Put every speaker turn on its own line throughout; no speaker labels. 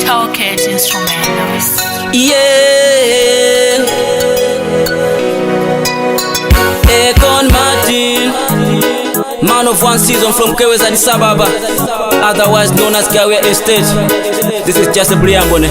Talkers Instrumentals.
Yeah. Akon Martin, man of one season from Kewes Addis Ababa, otherwise known as Kawe Estate. This is just a Briambone.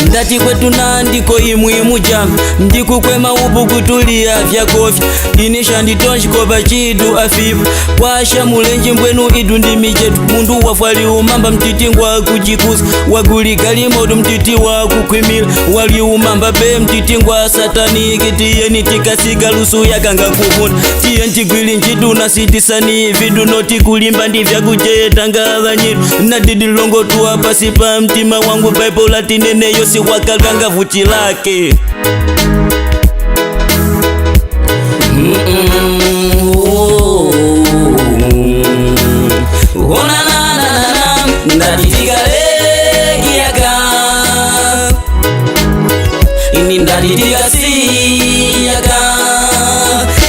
Ndati kwetu nandiko imwimuja ndikukwema upu kutulia vyakofya inisha nditonjikopa chidu afipu kwasha mulenji mbwenu idu ndi michetu mundu wafwali umamba mtiti ngwa kuchikusa wagulikalimoto mtiti wakukhwimila wali umamba pe mtiti ngwa sataniki tiyeni tikasika lusu yakanga kufuna tiye ntigwili nchituna sitisani vidu notikulimba ndi vyakucheta ngavanyitu nadidilongo tuwa pasi pa mtima wangu baibola tineneyo si wakalanga vuchi lake. Oh. Oh, na, na, na, na, na. Ndatitikalekiaka ini ndatitikasiyaka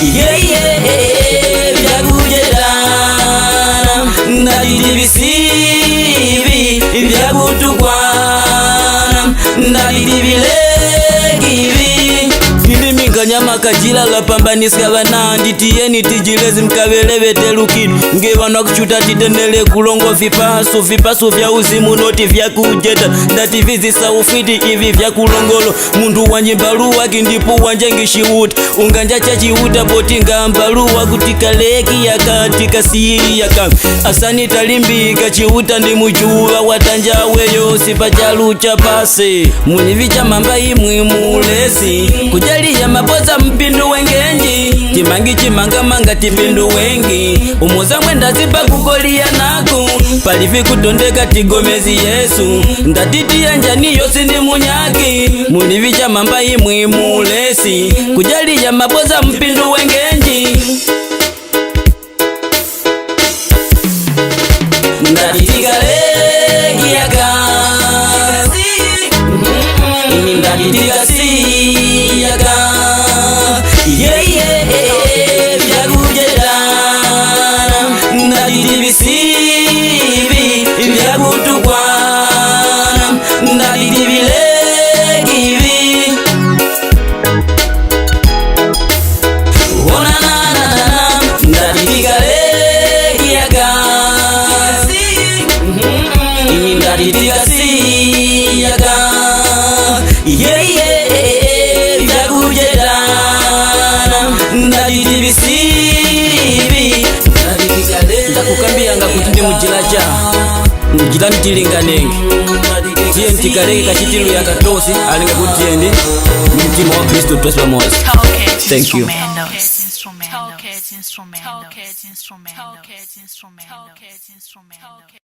yeye vyakujedana ndatitivisivi vyakutukwana ndatitivilekivi tiliminganyama kajila lapambaniska vana nditiyeni tijilezi mkavelevetelukini nge vana kuchuta titendele kulongo vipaso vipaso vya uzimu noti vyakujeta ndativizisa ufiti ivi vyakulongolo mundu wanje mbaluwaki ndipo wanje ngishiuta unganja chachiuta poti ngambaluwa kuti kaleki yakatikasiyaka asani talimbika chiuta ndi muchuva watanja weyo sipachalucha pasi munivicha mamba imwi mulesi kujaliya mapoza mpindu wengenji chimangi chimangamanga tipindu wengi umuza mwenda zipa kukolia naku palivi kutondeka tigomezi yesu ndatitiya njani yosi ndi munyaki munivicha mamba imwi mulesi kujaliya mapoza mpindu wengenji ndatitikalekiaka ini ndatitikasiyaka yeye vyakujedana ndatitivisivi vyakutukwana ndatitivilekivi onananana ndatitikalekiaka ini ndatitikasiyaka yeye vyakujedana ndatitivisivi ndakukambiyanga kuti ndi mujila cha mujila mtilinganenge tiye ntikaleke kachitilu yakatosi alinga kuti tiyendi ni mtima wa Kristu twese pamoja.
Talkers
Thank you.
Instrumentals. Talkers Instrumentals. Talkers Instrumentals. Talkers Instrumentals.